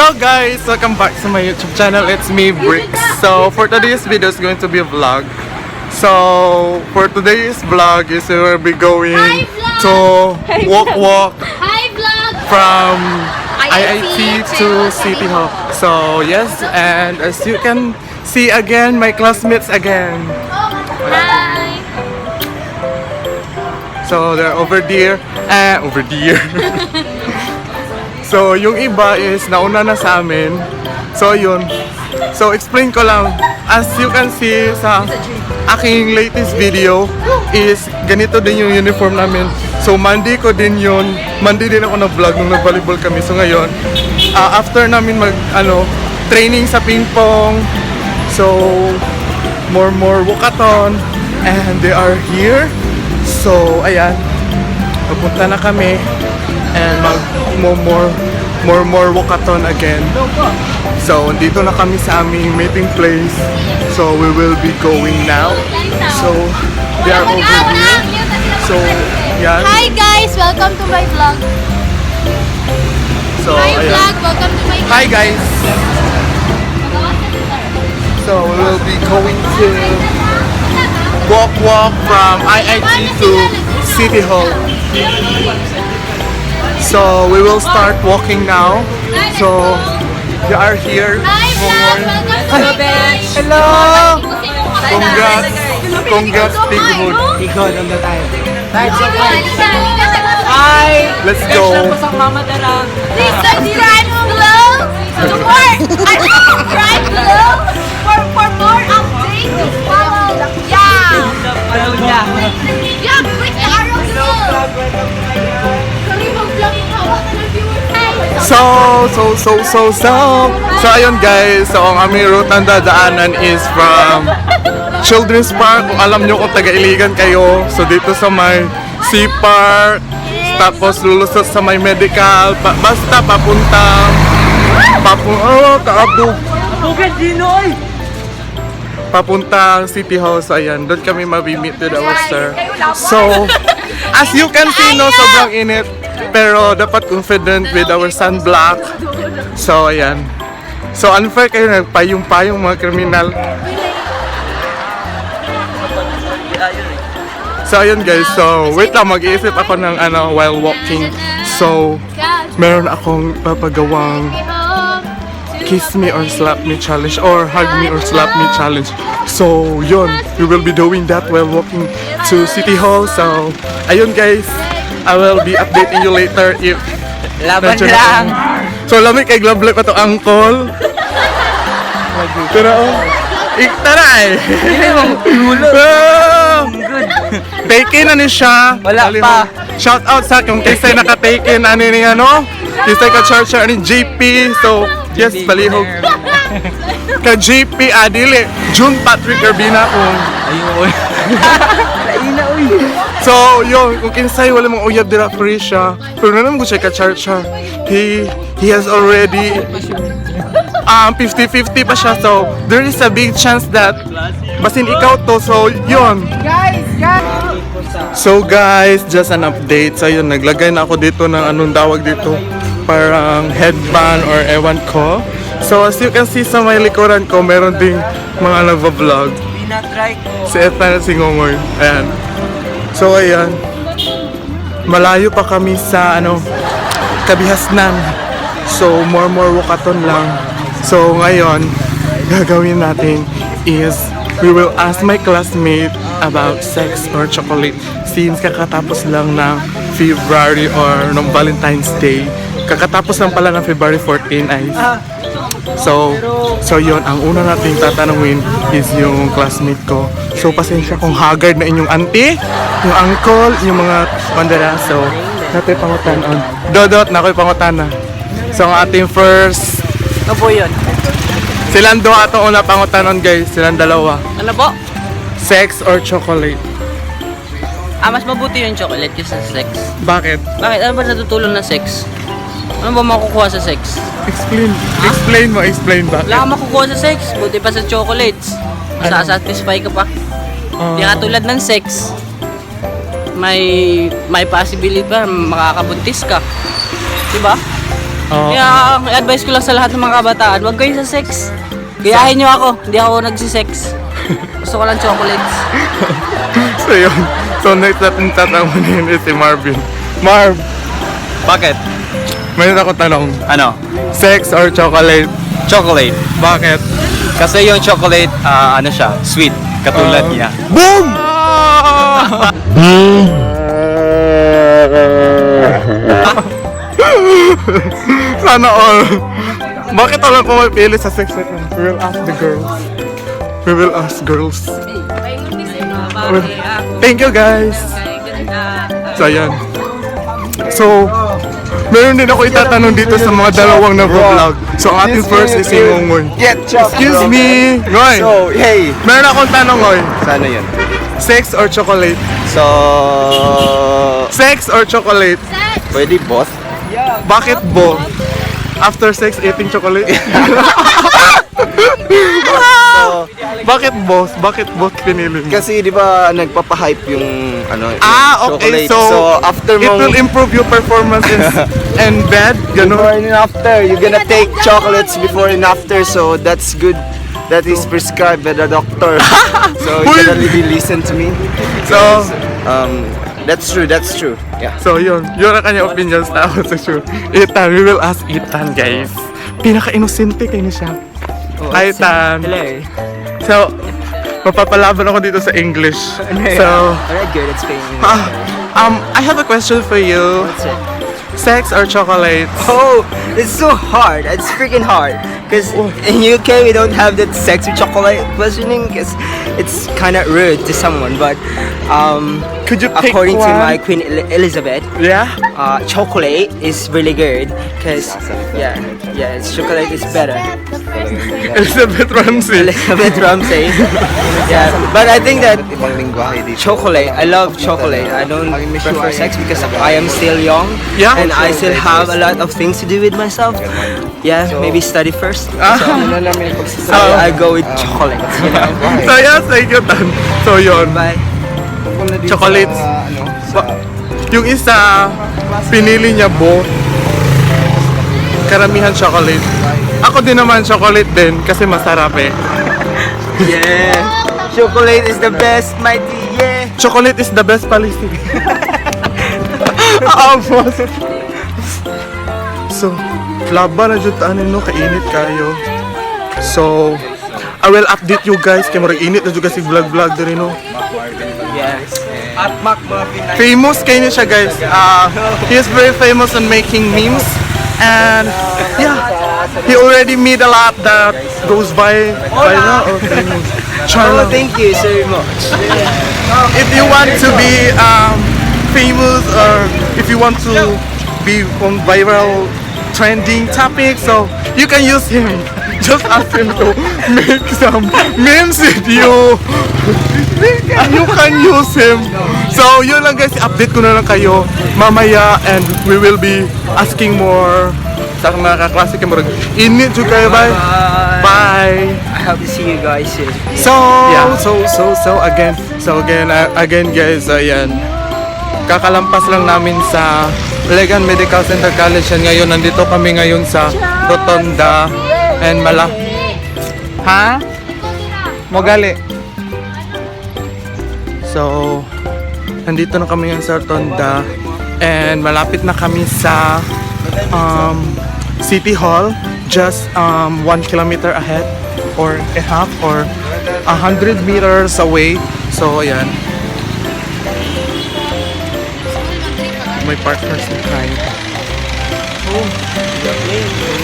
Hello guys! Welcome back to my YouTube channel. It's me, Bricks. So, for today's video is going to be a vlog. So, for today's vlog is we will be going Hi, vlog! To walk walk Hi, vlog! From IIT IIT to City Hall. So, yes, and as you can see again, my classmates again. Hi! So, they're over there. Eh, over there. So, yung iba is nauna na sa amin. So, yun. So, explain ko lang. As you can see sa aking latest video is ganito din yung uniform namin. So, Monday ko din yun. Monday din ako nag-vlog nung nag-volleyball kami. So, ngayon, after namin mag, ano, training sa ping pong. So, more walkathon. And they are here. So, ayan. Papunta na kami and mag more more more more walkathon again. So, dito na kami sa aming meeting place. So, we will be going now. So, they are over here. So, yan. Hi guys! Welcome to my vlog. So, Hi ayan. Vlog! Welcome to my Hi guys! So, we will be going to walk walk from IIT to City Hall. So, we will start walking now. So, they are here. Hi vlog! Welcome to my vlog! Hello! Congrats! Congrats, Pighood! Ikaw, na tayo. Vibes of vibes. Hi! Let's go! Mama Dara. Please subscribe below to more and subscribe below for more updates. Follow. Yeah! Follow niya. Yeah, click the arrow below. Sorry, mag-vlog yung hawak ka ng viewers. Hi! So, ayun guys. So, ang aming route ng dadaanan is from Children's Park. Kung alam nyo kung taga-Iligan kayo. So, dito sa may Sea Park. Tapos, lulusot sa may medical. Basta, papunta. Oh, kaabo. Bukid Dino, oy! Papuntang City Hall. So, ayan. Doon kami mami-meet with our sir. So, as you can see, no, sobrang init. Pero, dapat confident with our sunblock. So, ayan. So, unfair kayo, nagpayong-payong mga kriminal. So, ayun guys. So, wait lang. Mag-iisip ako ng ano, while walking. So, meron akong papagawang kiss me or slap me challenge or hug me or slap me challenge. So, yun, we will be doing that while walking to City Hall. So, ayun guys, I will be updating you later if Laban nandiyan lang! ako. So, lami kay Glove Life ato uncle. Pero, oh, tara eh. Ah! Taken na ni siya. Wala Dali pa. mo. Shout out sa kung kisay naka-taken ani ni ano. Kisay ka charger ani JP. So, yes, palihog. Ka JP adili June Patrick Urbina kung Ayun. Laina, uy! So, yun, kung kinsay wala mong uyab dira, free siya. Pero naman ko siya ka charger. He has already 50-50 pa siya. So, there is a big chance that basin ikaw to. So, yun. So guys, just an update. So yun, naglagay na ako dito ng anong tawag dito. Parang headband or ewan ko. So as you can see sa may likuran ko, meron ding mga nagva-vlog. Pinatry ko. Si Ethan at si Ngongoy. Ayan. So ayan. Malayo pa kami sa ano, Kabihasnan. So more walkathon lang. So ngayon, gagawin natin is we will ask my classmate about sex or chocolate since kakatapos lang ng February or ng Valentine's Day. Kakatapos lang pala ng February 14 ay. So yun, ang una nating tatanungin is yung classmate ko. So, pasensya kung haggard na inyong auntie, yung uncle, yung mga bandera. So, natin pangutanon. Dodot, na ako'y pangutana. So, ang ating first, Ano po yun? Silang duha atong una pangutanon guys, silang dalawa. Ano po? Sex or chocolate? Ah, mas mabuti yung chocolate kaysa sa sex. Bakit? Bakit? Ano ba natutulong ng sex? Ano ba makukuha sa sex? Explain. Explain mo, explain bakit. Wala kang makukuha sa sex. Buti pa sa chocolates. Ano? Masasatisfy ka pa. Ah, Hindi ka tulad ng sex. May possibility pa makakabuntis ka. Diba? Oo. Kaya ang advice ko lang sa lahat ng mga kabataan, huwag kayo sa sex. Gayahin nyo ako, hindi ako nagsisex. Gusto ko lang chocolates. So yun. So next natin tatanungin is si Marvin. Marv, Bakit? Mayroon ako tanong. Ano? Sex or chocolate? Chocolate. Bakit? Kasi yung chocolate, ano siya, sweet. Katulad niya. Boom! Boom! Sana all. Bakit walang pumipili sa sex natin? We will ask the girls. We will ask girls. Well, thank you, guys. So ayan. So, meron din ako itatanong dito sa mga dalawang nag-vlog. So, ang ating first is si Ngungoy. Get chocolate. Excuse me! Ngoy! So, hey! Meron akong tanong, Ngoy. Sana yun? Sex or chocolate? So, Sex or chocolate? pwede both? Bakit both? After sex, eating chocolate? Bakit both? Bakit both pinili mo? Kasi di ba nagpapahype yung ano, yung Ah, okay. chocolate. So, after it mong will improve your performance in bed, before ganun. and after, you're gonna take chocolates before and after, so that's good. That is prescribed by the doctor. So you Uy! gotta really listen to me. So, That's true, that's true. Yeah. So yun, yun ang kanyang opinions na ako sa sure. Ethan, we will ask Ethan, guys. Pinaka-inosente kayo niya siya. Hi, Ethan. Hello. So, mapapalaban ako dito sa English. So, Alright, good. It's paying. I have a question for you. What's it? Sex or chocolate? Oh, it's so hard. It's freaking hard. 'Cause in UK we don't have that sex with chocolate questioning because it's kind of rude to someone. But Could you pick according to one? my Queen Elizabeth, Yeah? chocolate is really good. 'Cause yeah, it's chocolate is better. Elizabeth Ramsey. Elizabeth Ramsey. Yeah, but I think that Ibang lingwahe dito. chocolate. I love chocolate. I don't prefer sex because I am still young. And I still have a lot of things to do with myself. Yeah, maybe study first. So Ano namin I, I go with chocolate. So, yes, thank you, Tan. So, yun. Bye. Chocolates. Yung isa, pinili niya both. Karamihan chocolate. Ako din naman chocolate din kasi masarap eh. Yeah. Chocolate is the best, mighty. Yeah. Chocolate is the best policy. Aamos. So, laban na jud ani no, kainit kayo. So, I will update you guys kay murag init na jud kasi vlog vlog diri no. Yes. At Mac mga Pinay. Famous kayo niya siya, guys. He is very famous on making memes and yeah, he already made a lot that goes by viral or famous. Oh, Charlo. thank you so much. If you want to be famous or if you want to be on viral trending topic, so you can use him. Just ask him to make some memes with you. You can use him. So yun lang, guys, update ko na lang kayo mamaya and we will be asking more sa mga kaklase kay murag init jud kayo. Bye bye. I hope to see you guys soon. So again, guys, ayan. Kakalampas lang namin sa Legan Medical Center College and ngayon, nandito kami ngayon sa Rotonda and mala. Ha? Mogali. So, nandito na kami ngayon sa Rotonda and malapit na kami sa City Hall, just 1 kilometer ahead or a half or 100 meters away. So, ayan. May partners na tayo. Oh.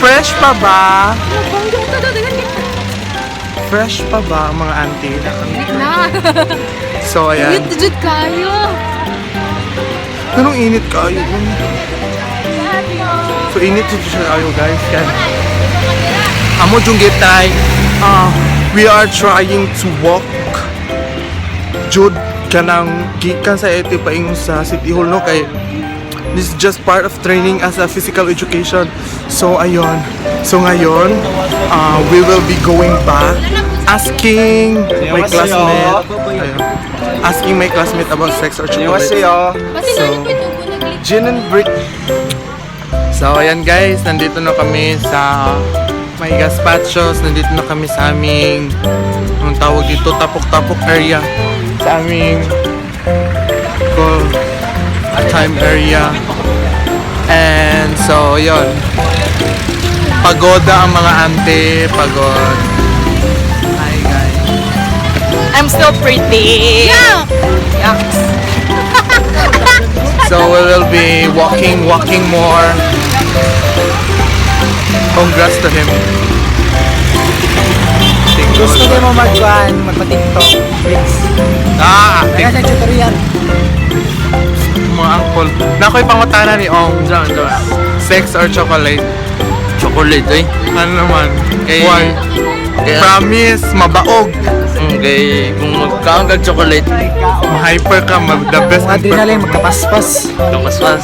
Fresh pa ba? Fresh pa ba ang mga auntie? Na. So, ayan. Jud kayo. Anong init kayo? So, init jud siya kayo, guys. Yan. Amo jung gitay. We are trying to walk. Jud kanang gikan sa iti paingon sa City Hall no kay this is just part of training as a physical education. So ayon. So ngayon, we will be going back asking my classmate. Ayun. Asking my classmate about sex or chocolate. 안녕하세요. So, Gin and brick. So, ayan guys, nandito na kami sa may gazpachos. Nandito na kami sa aming, anong tawag dito, tapok-tapok area. Sa aming call time area. And so, yun. Pagoda ang mga ante, pagod. Hi guys. I'm still pretty. Yeah! Yucks. So we will be walking, walking more. Congrats to him. Gusto ko mo magkuhan, magpa-TikTok. Please. Ah, Kaya sa tutorial. Mga angkol. Nakoy pangutana ni Ong. Sex or chocolate? Chocolate eh. Ano naman? Kay- Why? Kaya, Promise, mabaog. Kay, kung magkaon kag chocolate, Ma-hyper ka, the best Ang in adrenaline, performance. magkapaspas. Kapaspas.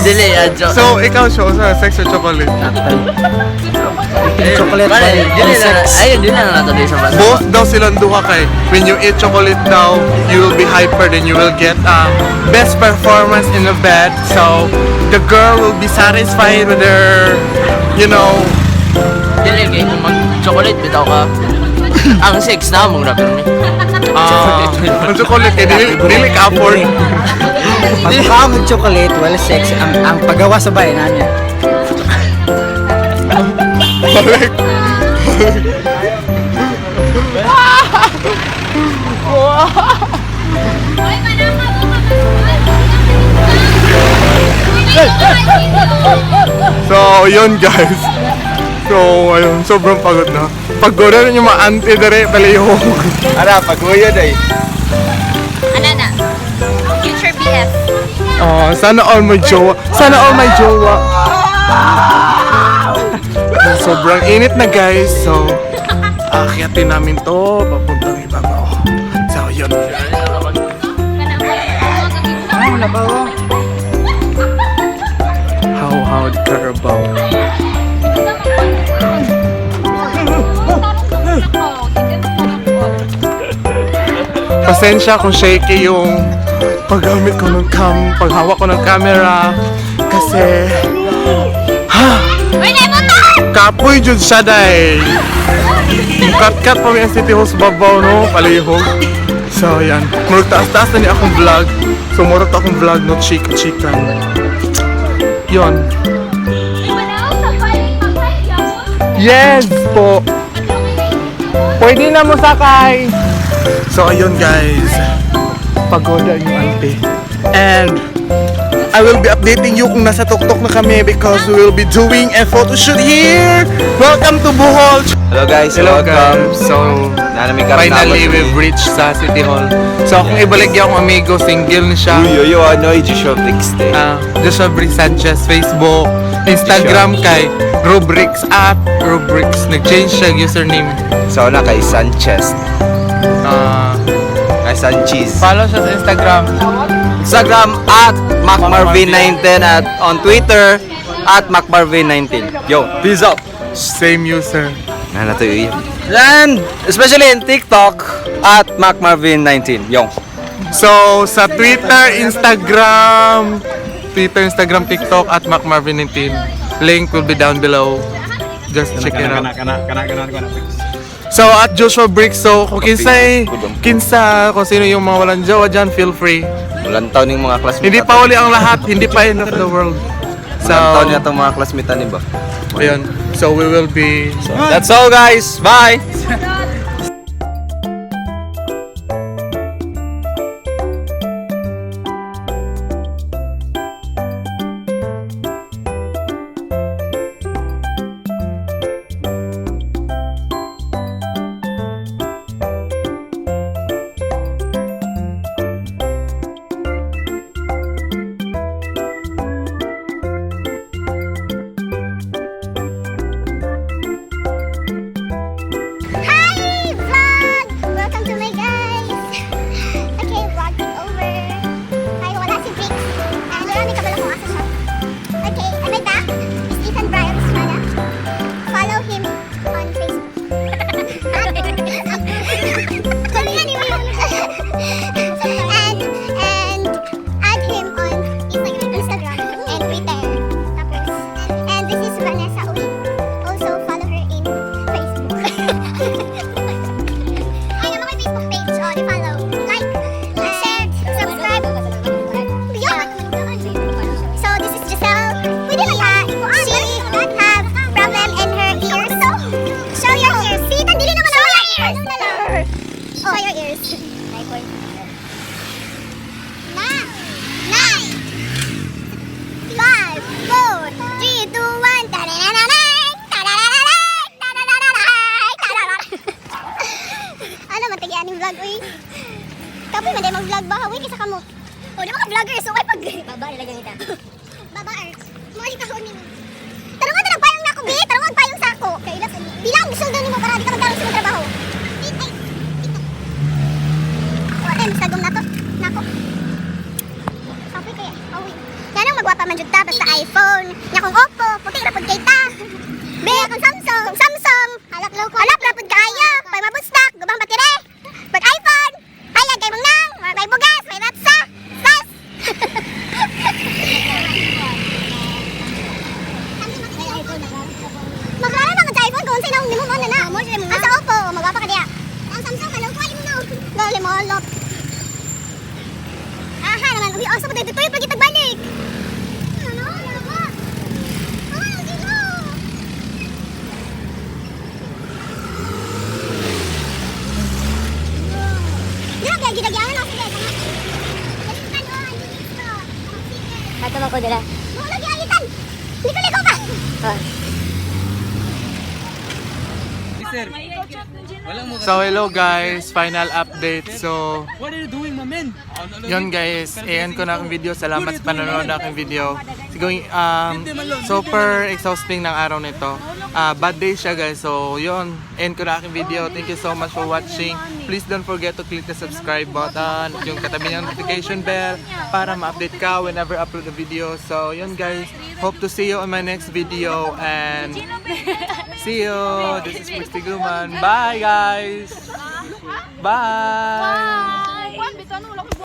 Dili, So, ikaw, siya, sa sex or chocolate? Chocolate Bale, ba? dili Or na, sex? ayun, dili na nato sa basa. Both daw silang duha kay when you eat chocolate daw, you will be hyper, then you will get best performance in the bed. So, the girl will be satisfied with her. Dili, kay kung mag-chocolate, bitaw ka. Ang sex na mong rapper ni. Ang chocolate kay dili ka afford. Pagkaon ng chocolate, wala sex. Ang paggawa sa bayan niya. Balik. Hoy, manaka mo ka. So, yun guys. So, ayun, sobrang pagod na. Pagod na rin yung mga auntie dere, palihog. Ara, pag-uyo day. Ano na? Future BF. Oh, sana all my jowa. Sana all my jowa. Sobrang init na guys. So, aakyatin namin to papuntang ibabaw. So, yun. Ano na ba? Oh? How the Carabao. Pasensya kung shaky yung paggamit ko ng cam, paghawak ko ng camera. Kasi, Uy, lemon! Kapoy jud siya day. Kat-kat pa mi ang City Hall sa babaw no, palihog. So yan, murag taas-taas na ni akong vlog. So murag to akong vlog no, chika-chika. Yon. Yes po. Pwede na mo sakay. So ayun guys. Pagoda yung auntie. And I will be updating you kung nasa tuktok na kami because we will be doing a photo shoot here. Welcome to Bohol. Hello guys, Hello welcome. guys. So Nanami kami finally we've reached sa City Hall. So kung ibalik yung akong amigo, single na siya. Uy, uy, ano, Joshua Briggs day. Ah, Joshua Briggs Sanchez, Facebook, Instagram kay Rubrics at Rubrics. Nag-change siya username. So na kay Sanchez. Ah, Kay Sanchez. Follow siya sa Instagram. Instagram @MacMarvin910 at on Twitter @MacMarvin19. Yo, peace out. Same user. Nana to yun. And especially in TikTok @MacMarvin19. Yo. So, sa Twitter, Instagram, TikTok, @MacMarvin19. Link will be down below. Just check it out. So, @Joshua Briggs, so kung kinsa, kung sino yung mga walang jowa dyan, feel free. Walang taon yung mga classmate. Hindi pa uli ang lahat, hindi pa end of the world. So, Walang taon niya itong mga classmate ni ba? Ayun. So, we will be That's all guys. Bye. Hi! Mga vlogger, so ay pag baba nila ganita. Baba er. Mga kahon nimo. Tarungan na payong nako, bi. Tarungan payong sako. Kay ilas pila ang sweldo nimo para di ka magkaroon sa trabaho. Ay, ay. Wala sagom nato. Nako. Kapoy kaya. Awi. Yan ang magwapa man jud ta basta iPhone. Nya kung Oppo, puti ra pud kay ta. Be, kung Samsung, kung Samsung, halap low halap ra pud kaayo. Pag mabustak, gubang batire. Pag iPhone, hayag kay mong nang, may bugas, may ratsa. Sas. Maklaro na sa iPhone kung unsay naong nimo mo na na. Ang sa Oppo, magwapa ka diya. Ang Samsung kalaw ko mo na. Loli mo lop. Aha naman, uy, asa pa dito tuyo pag itagbalik. Ano? Ano ba? Ah, sino? Dira kaya gidagyangan ako sige. Dalitan oh, ang linis ko. Ato man ko dira. Wala giagitan. Liko-liko ba? So hello guys, final update. So What are you doing, my man? yun guys, i-end ko na aking video. Salamat sa panonood ng aking video. It's going, super exhausting ng araw nito. Ah, bad day siya guys. So yun, end ko na aking video. Thank you so much for watching. Please don't forget to click the subscribe button at yung katabi ng notification bell para ma-update ka whenever I upload a video. So yun guys, hope to see you on my next video and see you. This is Christy Gluman. Bye guys! Bye! Bye.